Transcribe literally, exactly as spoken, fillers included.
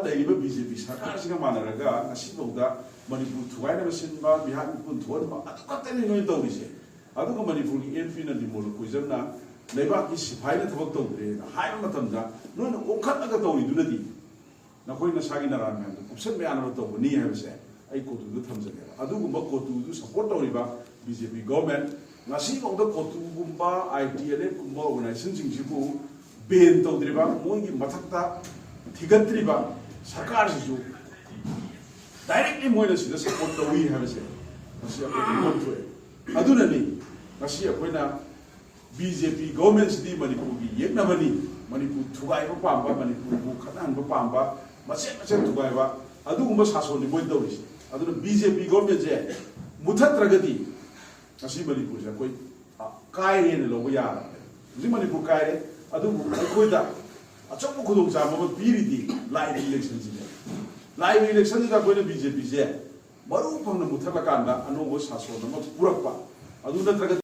ꯂꯩꯔꯤꯕ B J ꯄꯤ ꯁꯔꯀꯥꯔꯁꯤꯒ ꯃꯥꯟꯅꯔꯒ ꯉꯁꯤꯐꯥꯎꯗ ꯃꯅꯤꯄꯨꯔ ꯊꯨꯒꯥꯏꯅꯕ ꯁꯤꯟꯕ, ꯃꯤꯍꯥꯠ ꯃꯤꯄꯨꯟ ꯊꯣꯛꯍꯟꯕ, ꯑꯗꯨ ꯈꯛꯇꯅꯤ ꯅꯣꯏꯅ ꯇꯧꯔꯤꯁꯦ꯫ ꯑꯗꯨꯒ ꯃꯅꯤꯄꯨꯔꯒꯤ ꯑꯦꯝ ꯄꯤꯅ ꯕꯤꯃꯣꯜ ꯀꯣꯏꯖꯝꯅ ꯂꯩꯕꯥꯛꯀꯤ ꯁꯤꯐꯥꯏꯅ ꯊꯕꯛ ꯇꯧꯗ꯭ꯔꯦꯅ ꯍꯥꯏꯕ ꯃꯇꯝꯗ ꯅꯣꯏꯅ ꯑꯣꯟꯈꯠꯂꯒ ꯇꯧꯔꯤꯗꯨꯅꯗꯤ ꯅꯈꯣꯏ ꯅꯁꯥꯒꯤ ꯅꯔꯥꯟ ꯃꯌꯥꯝꯗꯣ ꯀꯨꯞꯁꯟꯕ ꯌꯥꯅꯕ ꯇꯧꯕꯅꯤ ꯍꯥꯏꯕꯁꯦ ꯑꯩ ꯀꯣꯇꯨꯗꯨ ꯊꯝꯖꯒꯦꯕ꯫ ꯑꯗꯨꯒꯨꯝꯕ ꯀꯣꯇꯨꯗꯨ ꯁꯄꯣꯔꯠ ꯇꯧꯔꯤꯕ ꯕꯤ ꯖꯦ ꯄꯤ ꯒꯣꯔꯃꯦꯟ ꯉꯁꯤꯐꯥꯎꯗ ꯀꯣꯇꯨꯒꯨꯝꯕ, ꯑꯥꯏ ꯇꯤ ꯑꯦꯜ ꯑꯦꯐꯀꯨꯝꯕ ꯑꯣꯔꯒꯅꯥꯏꯖꯦꯁꯟꯁꯤꯡꯁꯤꯕꯨ ꯕꯦꯟ ꯇꯧꯗ꯭ꯔꯤꯕ, ꯃꯣꯏꯒꯤ ꯃꯊꯛꯇ ꯊꯤꯒꯠꯇ꯭ꯔꯤꯕ ꯁꯔꯀꯥꯔꯁꯤꯁꯨ ꯗꯥꯏꯔꯦꯛꯂꯤ ꯃꯣꯏꯅ ꯁꯤꯗ ꯁꯄꯣꯔꯠ ꯇꯧꯏ ꯍꯥꯏꯕꯁꯦ ꯃꯁꯤ ꯑꯩꯈꯣꯏ ꯈꯪꯐꯝ ꯊꯣꯛꯑꯦ꯫ ꯑꯗꯨꯅꯅꯤ ꯉꯁꯤ ꯑꯩꯈꯣꯏꯅ ꯕꯤ ꯖꯦ ꯄꯤ ꯒꯣꯔꯃꯦꯟꯁꯤꯗꯤ ꯃꯅꯤꯄꯨꯔꯒꯤ ꯌꯦꯛꯅꯕꯅꯤ, ꯃꯅꯤꯄꯨꯔ ꯊꯨꯒꯥꯏꯕ ꯄꯥꯝꯕ, ꯃꯅꯤꯄꯨꯔꯕꯨ ꯈꯠꯅꯍꯟꯕ ꯄꯥꯝꯕ, ꯃꯆꯦꯠ ꯃꯆꯦꯠ ꯊꯨꯒꯥꯏꯕ, ꯑꯗꯨꯒꯨꯝꯕ ꯁꯥꯁꯣꯟꯅꯤ ꯃꯣꯏ ꯇꯧꯔꯤꯁꯦ꯫ ꯑꯗꯨꯅ ꯕꯤ ꯖꯦ ꯄꯤ ꯒꯣꯔꯃꯦꯟꯁꯦ ꯃꯨꯊꯠꯇ꯭ꯔꯒꯗꯤ ꯉꯁꯤ ꯃꯅꯤꯄꯨꯔꯁꯦ ꯑꯩꯈꯣꯏ, ꯑ, ꯀꯥꯏꯔꯦꯅ ꯂꯧꯕ ꯌꯥꯔꯕꯅꯦ꯫ ꯍꯧꯖꯤꯛ ꯃꯅꯤꯄꯨꯔ ꯀꯥꯏꯔꯦ, ꯑꯗꯨꯕꯨ ꯑꯩꯈꯣꯏꯗ ꯑꯆꯧꯕ ꯈꯨꯗꯣꯡꯆꯥꯕ ꯑꯃ ꯄꯤꯔꯤꯗꯤ ꯂꯥꯛꯏꯕ ꯏꯂꯦꯛꯁꯟꯁꯤꯅꯦ꯫ ꯂꯥꯛꯏꯕ ꯏꯂꯦꯛꯁꯟꯁꯤꯗ ꯑꯩꯈꯣꯏꯅ ꯕꯤ ꯖꯦ ꯄꯤꯁꯦ ꯃꯔꯨ ꯐꯪꯅ ꯃꯨꯊꯠꯂꯀꯥꯟꯗ ꯑꯅꯧꯕ ꯁꯥꯁꯣꯟ ꯑꯃ ꯄꯨꯔꯛꯄ, ꯑꯗꯨ ꯅꯠꯇ꯭ꯔꯒꯗꯤ